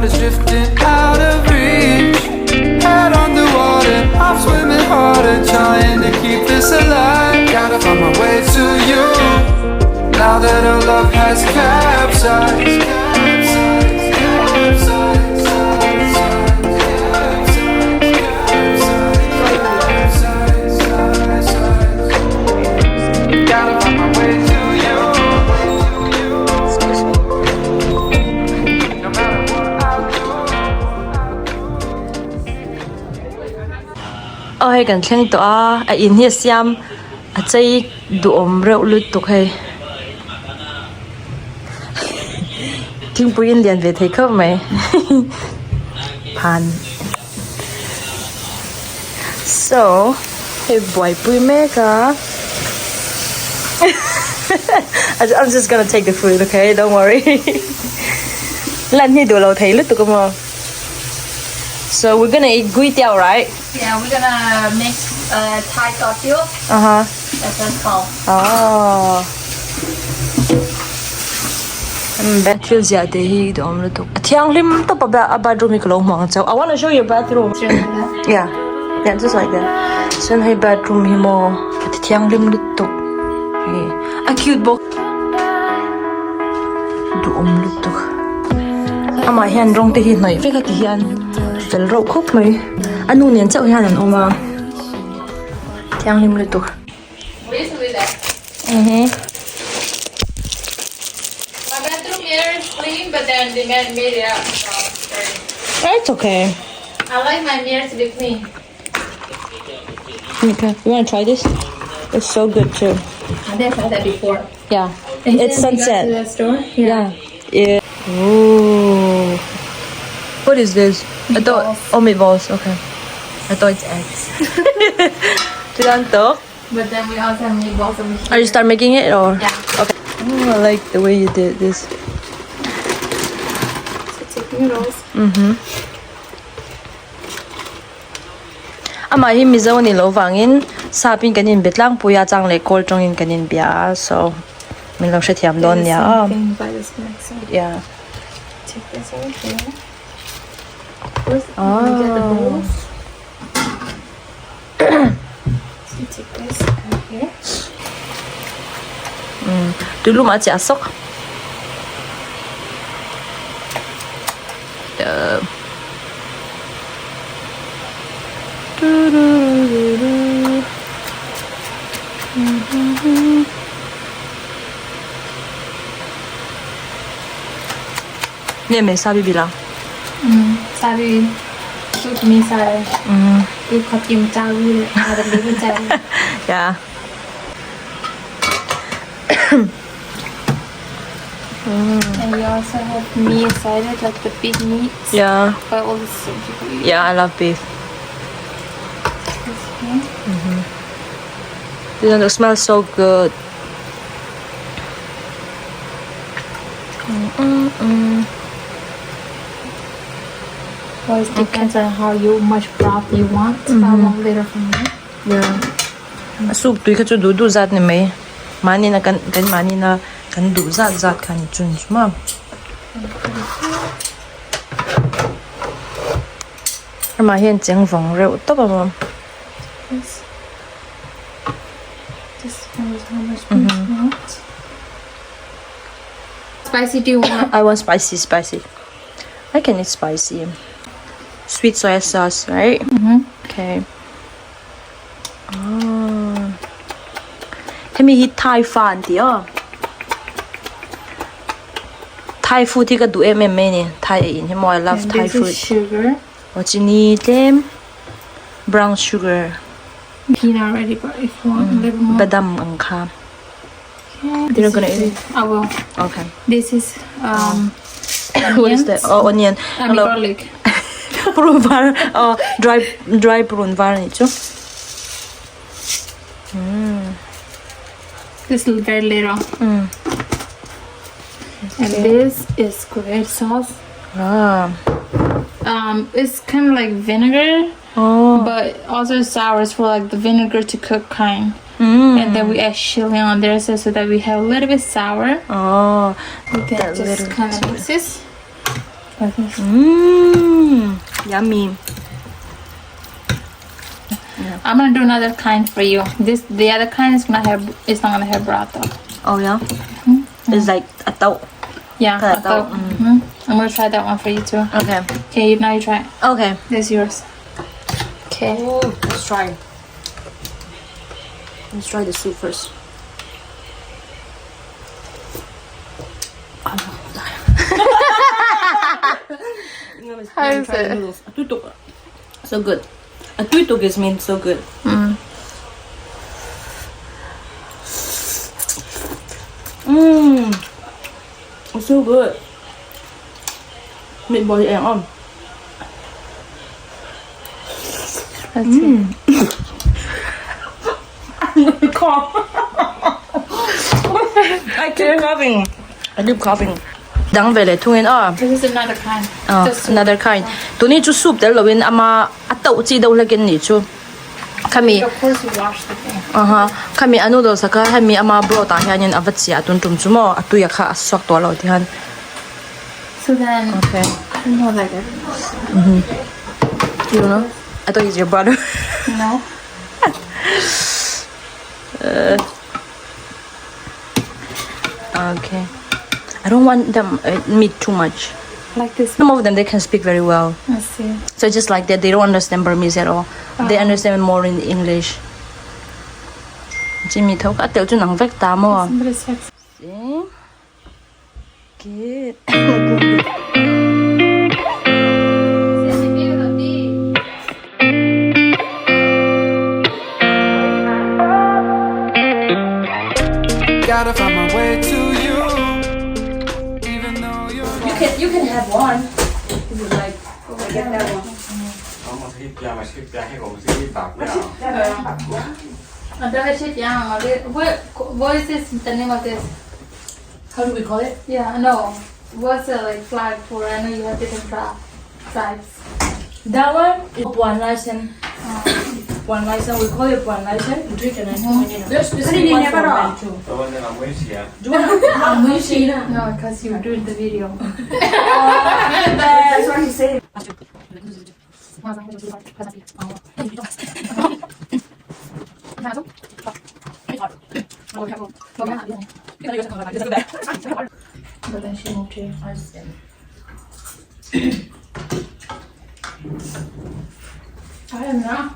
ground is drifting out of reach. Head underwater, I'm swimming harder, trying to keep this alive. Gotta find my way to you. Now that our love has capsized. Capsized, capsized, capsized, capsized, capsized. Gotta find my way to you. No matter what I do. Aw hei kan thleng tawh a a in hi a siam a chei duhawm reuh lutuk hei thingpui in lian ve thei khawp mai phan so hei buaipui mek a I'm just gonna take the food okay don't worry lan hi duh lo thei lutuk a maw so we're gonna eat gui tiao right. Yeah, we're gonna make uh, Thai tortilla. Uh huh. That's what it's called. Oh. Thil ziah te hi duhawm lutuk. A thianghlim tawp a a bathroom hi ka lo hmu ang chauh. I wanna show you bathroom. Yeah. Yeah, just like that. Chuan hei bathroom hi maw a ti thianghlim lutuk. Hei a cute bawk. Duhawm lutuk. Amah hian rawng te hi hnawih vek a ti hian fel reuh khawp mai. A nu nen chauh hian an awm a thianghlim lutuk. Mhm. My bathroom mirror is clean, but then they made made it up. So dirty. It's okay. I like my mirror to be clean. Okay, you wanna try this? It's so good too. I think I've had that before. Yeah. It's sunset. To the store. Yeah. Yeah. Ooh. What is this? I thought oh meatballs. Okay. I thought it's eggs. Tulang But then we also have meatballs over here. Are you start making it or? Yeah. Okay. Oh, I like the way you did this. So take noodles. Amah hi Mizo a nih loh vangin sap in kan inbe tlangpui a chang leh kawl tawngin kan inbia a so min lo hrethiam dawn nia aw. Yeah. Take this over here. Where's oh. get the bowls? so take this out here. Tulum a chiah sawk. 你也没啥比比啦？嗯，啥比？就没啥。嗯。就靠点炸鱼了，还得留个炸鱼。 Yeah. And we also have meat inside it, like the big meat. Yeah. But all the some people eat. Yeah, I love beef. This here. This one smells so good. Well, it depends on how you much broth you want. Mm -hmm. I want little for me. Yeah. A soup tui kha chu duh duh zat ni mai. Mahni na kan kan mahni na kan duh zat zat kha ni chun chu maw. Amah hian cheng vawng reuh tawp a maw. This this depends how much you want. Spicy do you want? I want spicy spicy. I can eat spicy. Sweet soya sauce, right? Mm-hmm. Okay. Ah. Hemi hi Thai fa an ti aw. Thai food hi ka duh em em mai ni. Thai ei in hi maw I love And Thai this is food. sugar. Aw chini tlem brown sugar. Peanut already, but if you want a little more. Badam ang kha. Okay. You're not gonna eat it? I will. Okay. This is um What is that? Oh, onion. I mean Hello. garlic. Purun var. Oh, dry dry purun var ni chu. This is very little. Mm. And this is red sauce. Ah. It's kind of like vinegar, Oh. but also sour. It's for like the vinegar to cook kind. And then we add chili on there so, so that we have a little bit sour. Oh. Then That just little kind of mix this. Mmm yummy. I'm gonna do another kind for you. This the other kind is gonna have it's not gonna have broth though. Oh yeah. It's like a tau. Yeah, Kind of tau. Mm. I'm gonna try that one for you too. Okay. Okay, now you try it. Okay. This is yours. Okay. Oh, let's try. Let's try the soup first. How is it? So good. A tuituk is mean so good. Mm. Mm. It's so good. Meatball thì không? Let's see. Cough. I keep coughing. I keep coughing. Dang về lại thung in à. This is another kind. Ah, Just another kind. Tuni chu soup tel lovin ama a tau chi do lekin ni chu. Khami Of course you wash the thing. aha khami a noodles a kha hemi ama broth ah hianin a va chiah tun tum chu maw a tui a kha a suak tawh lo ti hian. So then Okay. I don't know like it. You don't know? I thought he's your brother. No. Okay. I don't want them uh, meat too much. Like this. Some of them they can speak very well. Let's see. So just like that, they don't understand Burmese at all. They understand more in English. Jimmy thau ka tel chu nang vek ta mo. Somebody's text. See? Good. Gotta find my way to you. Even though you're You can you can have one if you like. Get that one. เอามาที่ยามาชิปยาให้ผมซื้อที่ปากไม่เอา What what is this? The name of this? How do we call it? Yeah, no. What's the like flag for? I know you have different tribes. That one is one license. One license. We call it one license. Drink and There's specific one for men too. ตัวนี้เราไม่เสีย Do you want to? No, because you were doing the video. That's what he said. But then she moved here. I don't know.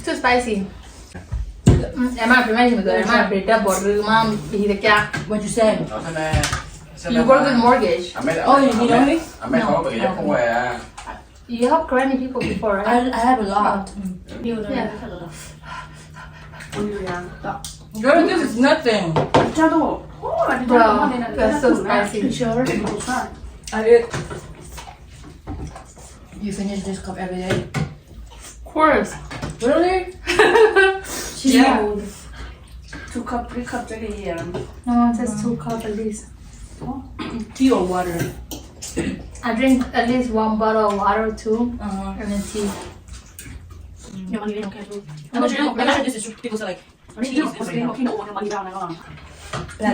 Too spicy. Emma, What you say? เอาใช่ไหม You work with mortgage. Oh, you know me? อ่ะไม่เขาเปลี่ยนพวกแหว You helped granny people before, I right? I have a lot. Yeah. Girl, this is nothing. Bro, that's so spicy. Sure. I eat. You finish this cup every day. Of course. Really? Yeah. Two cup, three cup 这个也。 No, it says two cup at least. Tea or water? I drink at least one bottle of water too, Uh-huh. and then tea. I'm sure, I'm sure this is people say like tea is is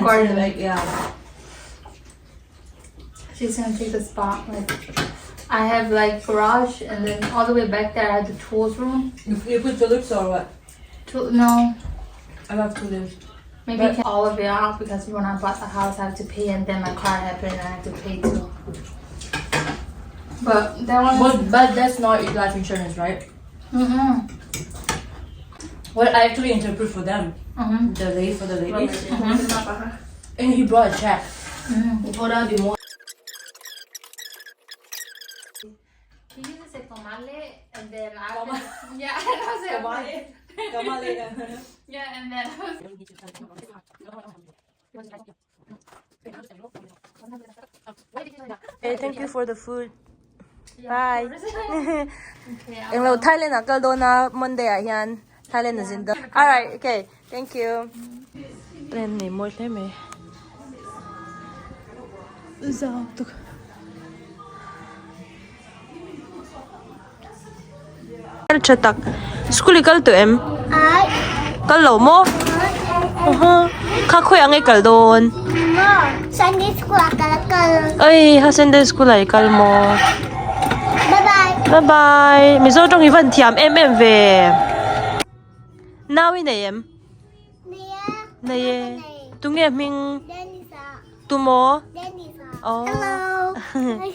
Garden. like yeah. She's gonna take the spot. Like, I have like garage, and then all the way back there, I have the tools room. You, you put tulips or what? Tool, no, I love tulips. maybe you can all of it out because when I bought the house, I have to pay, and then my car happened, and I have to pay too. But that one, But, but that's not life insurance, right? mm-mm, What I actually interpret for them, mm-hmm, the lady for the ladies, and he brought a check. He told her be more. He used to say tomale, and then I was, yeah, and I was like, yeah, and then I was. Hey, thank you for the food. Bye. Okay, Ang lo Thailand na kal do na Monday ah hian Thailand na zinda. All right, okay. Thank you. Tren ni moi hle me. Zau tuk. Chatak. School kal tu em. Kal lo mo. Aha. Kha khawi ang i kal dawn? Maw Sunday school ah kal a kal. Oi ha Sunday school ah i kal maw? Bye bye. Bye bye. Mizo tawng i van thiam em em ve. Nau i nei em? Nei e. Nei e. Tunge hming? Dennis a. Tu maw? Dennis a. Oh. Hello.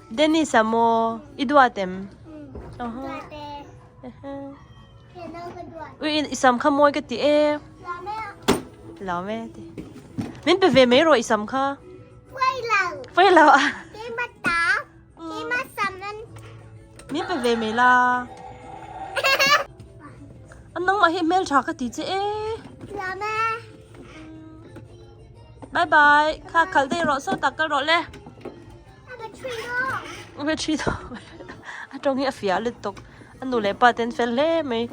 Dennis a maw? I duat em? Duat e. Ui i sam kha mawi ka ti e. Lam e ti. Min pe ve mai rawh i sam kha. Pawi lo. A. Min pe ve mai la. A nangmah hi hmel tha ka ti che e. Bye bye. Kha khal daih rawh saw tak kal rawh le. A battery tawh a tawng hi a fiah lutuk a nu leh pa te an fel hle mai.